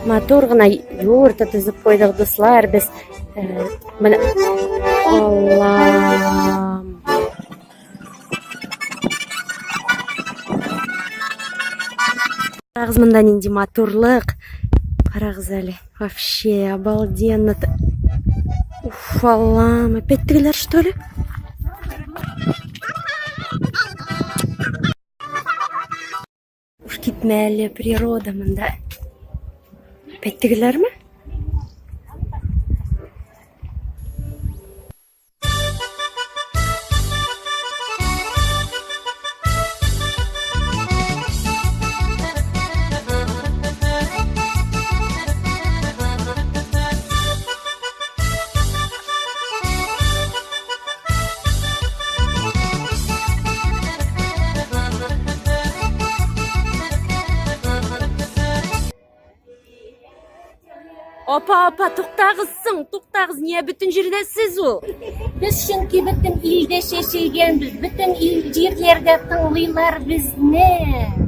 Матур гына юрта төзеп куйдык, дуслар. Без э, менә Аллам. Карагыз монда нинди матурлык. Карагыз әле. Вообще обалденно. Уф, Аллам, опять тегеләр, что ли? Уж китмә әле, природа монда. Опять тегеләрме? Апа, апа, туктагыз соң, туктагыз, нигә бөтен җирдә сез ул? Без чөнки бөтен илдә чәчелгәнбез, бөтен ил җирләрдә тыңлыйлар безне.